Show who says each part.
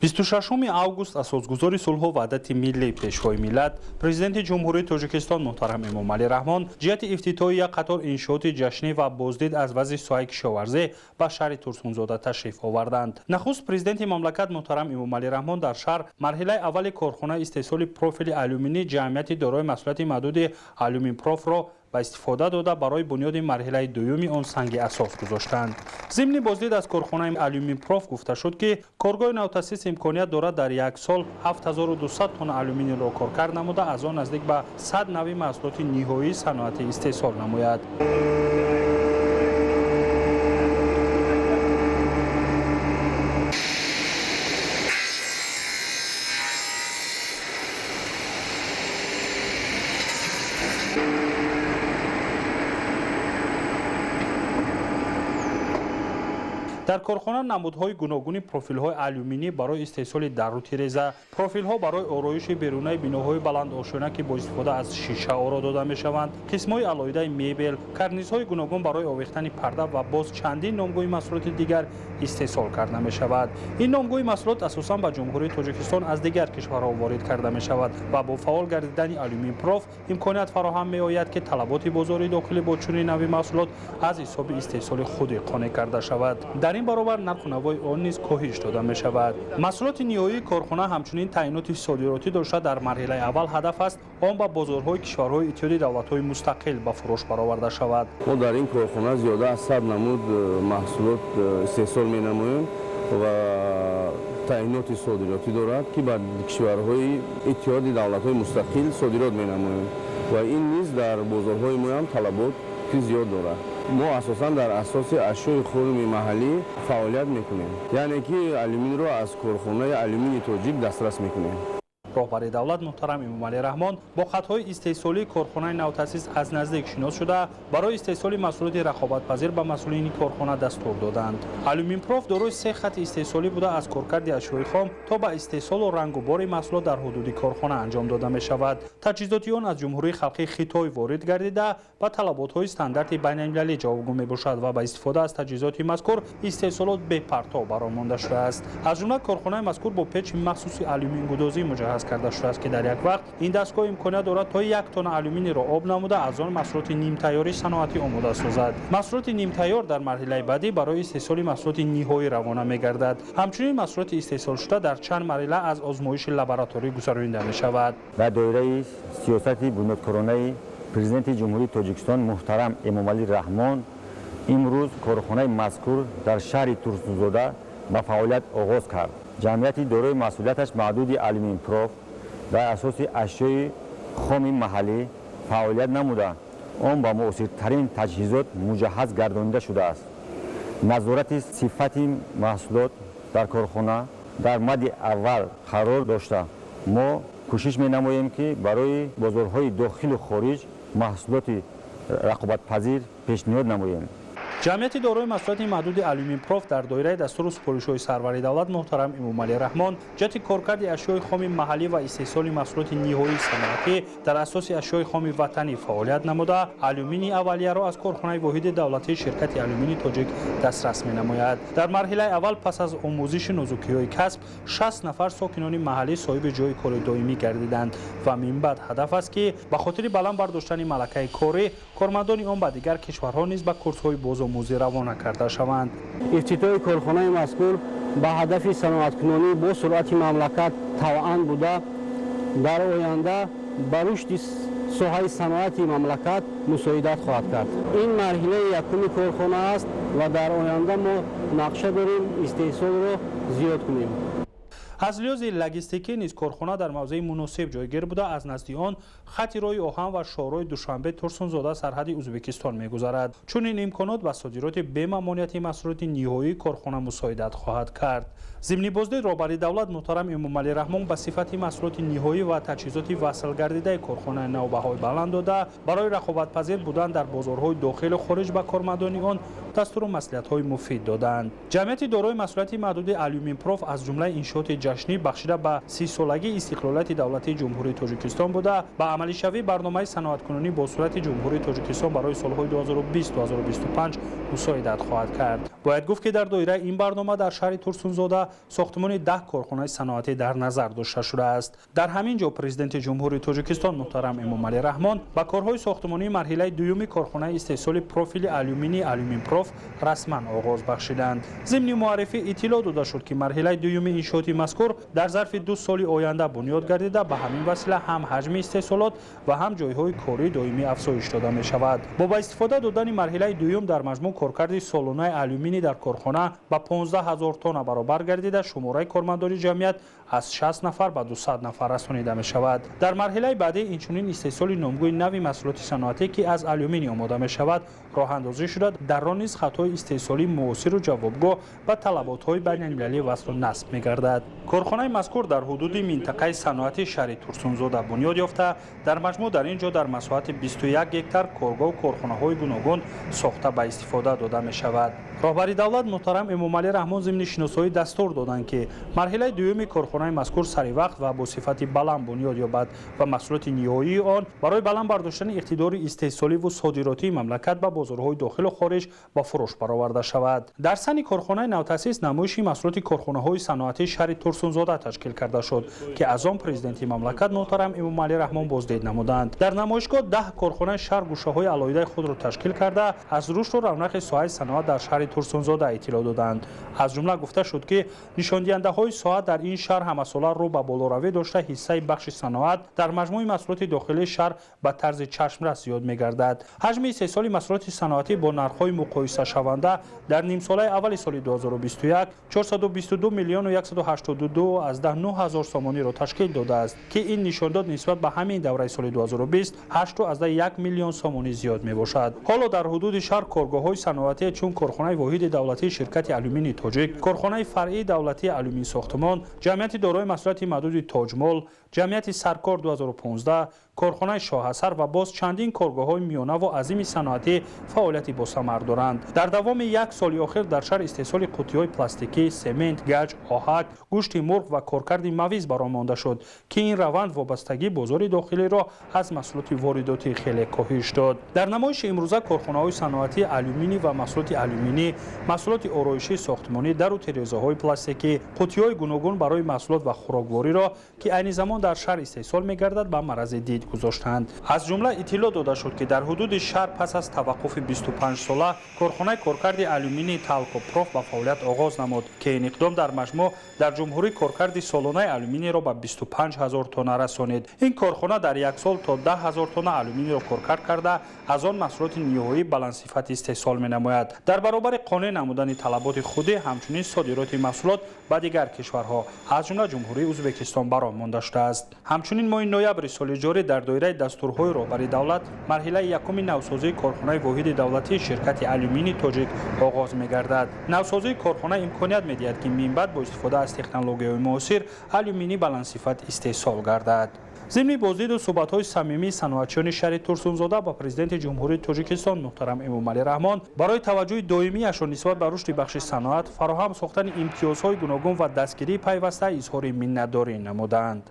Speaker 1: 26 август асосгузори сулҳу ваҳдати миллӣ, Пешвои миллат, Президенти Ҷумҳурии Тоҷикистон муҳтарам Эмомалӣ Раҳмон ҷиҳати ифтитоҳи як қатор иншооти ҷашнӣ ва боздид аз вазъи соҳаи кишоварзӣ ба шаҳри Турсунзода ташриф оварданд. Нахуст президенти мамлакат муҳтарам Эмомалӣ Раҳмон дар шаҳр марҳилаи аввали корхонаи истеҳсоли профили алюминӣ ҷамъияти дорои масъулияти маҳдуди Алюминпрофро ба истифода дода, барои бунёди марҳилаи дуюми он санги асос гузоштанд. Зимни боздид аз корхонаи Алюминпроф гуфта шуд, ки коргоҳи навтаъсис имконият дорад дар як сол 7200 тонна алюминийро коркард намуда, аз он наздик ба 100 нави маҳсулоти ниҳоии саноатӣ истеҳсол намояд. Дар корхона намудҳои гуногуни профилҳои алюминӣ барои истеҳсоли дару тиреза, профилҳо барои ороиши берунаи биноҳои баландошёна, ки бо истифода аз шиша оро дода мешаванд, қисмҳои алоҳидаи мебел, карнизҳои гуногун барои овехтани парда ва боз чандин номгӯи маҳсулоти дигар истеҳсол карда мешавад. Ин номгӯи маҳсулот асосан ба Ҷумҳурии Тоҷикистон аз дигар кишварҳо ворид карда мешавад ва бо фаъол гардидани Алюминпроф имконият фароҳам меояд, ки талаботи бозори дохилӣ бо чунин нави маҳсулот аз ҳисоби истеҳсоли худӣ қонеъ карда шавад. Дар ин баробар нарху навои он низ коҳиш дода мешавад. Маҳсулоти ниҳоии корхона ҳамчунин таъиноти содиротӣ дошта, дар марҳилаи аввал ҳадаф аст он ба бозорҳои кишварҳои Иттиҳоди Давлатҳои Мустақил ба фурӯш бароварда шавад.
Speaker 2: Мо дар ин корхона зиёда аз 100 намуд маҳсулот истеҳсол менамоем ва таъиноти содиротӣ дорад, ки ба кишварҳои Иттиҳоди Давлатҳои Мустақил содирот менамоем ва ин низ дар бозорҳои моам талаботи зиёд дорад. Мо асосан дар асоси ашёи хоми маҳаллӣ фаъолият мекунем, яъне ки алюминро аз корхонаи Алюмини Тоҷик дастрас мекунем.
Speaker 1: Роҳбари давлат муҳтарам Эмомалӣ Раҳмон бо хатҳои истеҳсолии корхонаи навтаъсис аз наздик шинос шуда, барои истеҳсоли маҳсулоти рақобатпазир ба масъулини корхона дастур доданд. Алюминпроф дорои се хати истеҳсолӣ буда, аз коркарди ашёи хом то ба истеҳсолу рангубори маҳсулот дар ҳудуди корхона анҷом дода мешавад. Таҷҳизоти он аз Ҷумҳурии Халқии Хитой ворид гардида, ба талаботҳои стандарти байналмилалӣ ҷавобгӯ мебошад ва ба истифода аз таҷҳизоти мазкур истеҳсолот бепартов баромонда шудааст. Аз ҷумла корхонаи мазкур бо печи махсуси алюмингудозӣ муҷаҳҳаз карда шудааст, ки дар як вақт ин дастгоҳ имконият дорад то як тонна алюминийро об намуда, аз он маҳсулоти нимтайёри саноатӣ омода созад. Маҳсулоти нимтайёр дар марҳилаи баъдӣ барои истеҳсоли маҳсулоти ниҳоӣ равона мегардад. Ҳамчунин маҳсулоти истеҳсолшуда дар чанд марҳила аз озмоиши лабораторӣ гузаронида мешавад.
Speaker 3: Дар доираи сиёсати бунёдкоронаи Президенти Ҷумҳурии Тоҷикистон муҳтарам Эмомалӣ Раҳмон имрӯз корхонаи мазкур дар шаҳри Турсунзода ба фаъолият оғоз кард. Ҷамъияти дорои масъулияташ маҳдуди Алюминпроф дар асоси ашёи хоми маҳаллӣ фаъолият намуда, он ба муосиртарин таҷҳизот муҷаҳҳаз гардонида шудааст. Назорати сифати маҳсулот дар корхона дар мадди аввал қарор дошта, мо кӯшиш менамоем, ки барои бозорҳои дохилу хориҷ маҳсулоти рақобатпазир пешниҳод намоем.
Speaker 1: Ҷамъияти дорои масъулияти маҳдуди Алюминпроф дар доираи дастуру супоришҳои сарвари давлат муҳтарам Эмомалӣ Раҳмон ҷиҳати коркарди ашёи хоми маҳаллӣ ва истеҳсоли маҳсулоти ниҳоии саноатӣ дар асоси ашёи хоми ватанӣ фаъолият намуда, алюминии аввалияро аз корхонаи воҳиди давлатии ширкати Алюмини Тоҷик дастрас менамояд. Дар марҳилаи аввал пас аз омӯзиши нозукиҳои касб 60 нафар сокинони маҳаллӣ соҳиби ҷойи кори доимӣ гардиданд ва минбаъд ҳадаф аст, ки ба хотири баланд бардоштани малакаи корӣ кормандони он ба дигар кишварҳо низ ба курсҳои бозомӯзӣ равона карда шаванд.
Speaker 4: Ифтитоҳи корхонаи мазкур ба ҳадафи саноаткунонӣ бо суръати мамлакат тавъан буда, дар оянда ба рушди соҳаи саноати мамлакат мусоидат хоҳад кард. Ин марҳилаи якуми корхона аст ва дар оянда мо нақша дорем истеҳсолро зиёд кунем.
Speaker 1: Аз лиҳози логистикӣ низ корхона дар мавзеи муносиб ҷойгир буда, аз назди он хати роҳи оҳан ва шоҳроҳи Душанбе Турсунзода сарҳади Ӯзбекистон мегузарад. Чунин имконот ба содироти бемамониати маҳсулоти ниҳоии корхона мусоидат хоҳад кард. Зимни боздид роҳбари давлат муҳтарам Эмомалӣ Раҳмон ба сифати маҳсулоти ниҳоӣ ва таҷҳизоти васлгардидаи корхонаи нав баҳои баланд дода, барои рақобатпазир будан дар бозорҳои дохилу хориҷ ба кормандони он дастуру маслиҳатҳои муфид доданд. Ҷамъияти дорои масъулияти маҳдуди Алюминпроф аз ҷумлаи иншооти ҷашнӣ бахшида ба 30-солагии истиқлолияти давлатии Ҷумҳурии Тоҷикистон буда, ба амалишавии барномаи саноаткунонӣ бо суръати Ҷумҳурии Тоҷикистон барои солҳои 2020-2025 мусоидат хоҳад кард. Бояд гуфт, ки дар доираи ин барнома дар шаҳри Турсунзода сохтмони 10 корхонаи саноатӣ дар назар дошта шудааст. Дар ҳамин ҷо Президенти Ҷумҳурии Тоҷикистон муҳтарам Эмомалӣ Раҳмон ба корҳои сохтмонии марҳилаи дуюми корхонаи истеҳсоли профили алюминии «Алюминпроф» расман оғоз бахшиданд. Зимни муаррифӣ иттилоъ дода шуд, ки марҳилаи дуюми иншооти мазкур дар зарфи 2 соли оянда бунёд гардида, ба ҳамин васила ҳам ҳаҷми истеҳсолот ва ҳам ҷойҳои кории доимӣ афзоиш дода мешавад. Бо ба истифода додани марҳилаи дуюм дар маҷмӯъ коркарди солонаи алюминӣ дар корхона ба 15 ҳазор тонна баробар гардида, шумораи кормандони ҷамъият аз 60 нафар ба 200 нафар расонида мешавад. Дар марҳилаи баъдӣ инчунин истеҳсоли номгӯи нави маҳсулоти саноатӣ, ки аз алюминий омода мешавад, роҳандозӣ шуда, дар он низ хатҳои истеҳсолии муосиру ҷавобгоҳ ба талаботҳои байналмилалӣ васлу насб мегардад. Корхонаи мазкур дар ҳудуди минтақаи саноатии шаҳри Турсунзода бунёд ёфта, дар маҷмӯъ дар ин ҷо дар масоҳати 21 гектар коргоҳу корхонаҳои гуногун сохта ба истифода дода мешавад. Роҳбари давлат муҳтарам Эмомалӣ Раҳмон зимни шиносоӣ дастур доданд, ки марҳилаи дуюми корхонаи мазкур саривақт ва бо сифати баланд бунёд ёбад ва маҳсулоти ниҳоии он барои баланд бардоштани иқтидори истеҳсоливу содиротии мамлакат ба бозорҳои дохилу хориҷ ба фурӯш бароварда шавад. Дар сани корхонаи навтаъсис намоиши маҳсулоти корхонаҳои саноатии шаҳри Турсунзода ташкил карда шуд, ки аз он Президенти мамлакат муҳтарам Эмомалӣ Раҳмон боздид намуданд. Дар намоишгоҳ 10 корхонаи шаҳр гӯшаҳои алоҳидаи худро ташкил карда, аз рушду равнақи соҳаи саноат дар шаҳри Турсунзода иттилоъ доданд. Аз ҷумла гуфта шуд, ки нишондиҳандаҳои соҳа дар ин шаҳр ҳамасола рӯ ба болоравӣ дошта, ҳиссаи бахши саноат дар маҷмӯи маҳсулоти дохилии шаҳр ба тарзи чашмрас зиёд мегардад. Ҳаҷми истеҳсоли маҳсулоти саноатӣ бо нархҳои муқоисашаванда дар нимсолаи аввали соли 2021 422 миллиону 182 аз 9 ҳазор сомониро ташкил додааст, ки ин нишондод нисбат ба ҳамин давраи соли 2020 8,1 миллион сомонӣ зиёд мебошад. Ҳоло дар ҳудуди шаҳр коргоҳҳои саноатӣ чун корхонаи воҳиди давлатии ширкати алюминии тоҷик, корхонаи фаръии давлатии алюмин сохтмон, ҷамъияти дорои масъулияти маҳдуди Тоҷмол, ҷамъияти Саркор 2015, корхонаи Шоҳасар ва боз чандин коргоҳҳои миёнаву азими саноатӣ фаъолияти босамар доранд. Дар давоми як соли охир дар шаҳр истеҳсоли қуттиҳои пластикӣ, семент, гаҷ, оҳак, гӯшти мурғ ва коркарди мавиз баром монда шуд, ки ин раванд вобастагии бозори дохилиро аз маҳсулоти воридотӣ хеле коҳиш дод. Дар намоиши имрӯза корхонаҳои саноатии алюминӣ ва маҳсулоти алюминӣ, маҳсулоти ороишии сохтмонӣ, дару терезаҳои пластикӣ, қуттиҳои гуногун барои маҳсулот ва хӯроквориро, ки айни замон дар шаҳр истеҳсол мегардад, ба марази дид гузоштанд. Аз ҷумла иттилоъ дода шуд, ки дар ҳудуди шаҳр пас аз таваққуфи 25сола корхонаи коркарди алюминии Талкопроф ба фаъолият оғоз намуд, ки ин иқдом дар маҷмӯъ дар ҷумҳурӣ коркарди солонаи алюминийро ба 25 ҳазор тонна расонид. Ин корхона дар як сол то 10 ҳазор тонна алюминийро коркард карда, аз он маҳсулоти ниҳоии баландсифат истеҳсол менамояд. Дар баробари қонеъ намудани талаботи худӣ, ҳамчунин содироти маҳсулот ба дигар кишварҳо, аз ҷумла Ҷумҳурии Ӯзбекистон, баром монда шудааст. Ҳамчунин моҳи ноябри соли ҷорӣ дар доираи дастурҳои роҳбари давлат марҳилаи якуми навсозии корхонаи воҳиди давлатии ширкати алюминии тоҷик оғоз мегардад. Навсозии корхона имконият медиҳад, ки минбаъд бо истифода аз технологияҳои муосир алюминии баландсифат истеҳсол гардад. Зимни боздиду суҳбатҳои самимии саноатчиёни шаҳри Турсунзода ба Президенти Ҷумҳурии Тоҷикистон муҳтарам Эмомалӣ Раҳмон барои таваҷҷӯҳи доимияшон нисбат ба рушди бахши саноат, фароҳам сохтани имтиёзҳои гуногун ва дастгирии пайваста изҳори миннатдорӣ намуданд.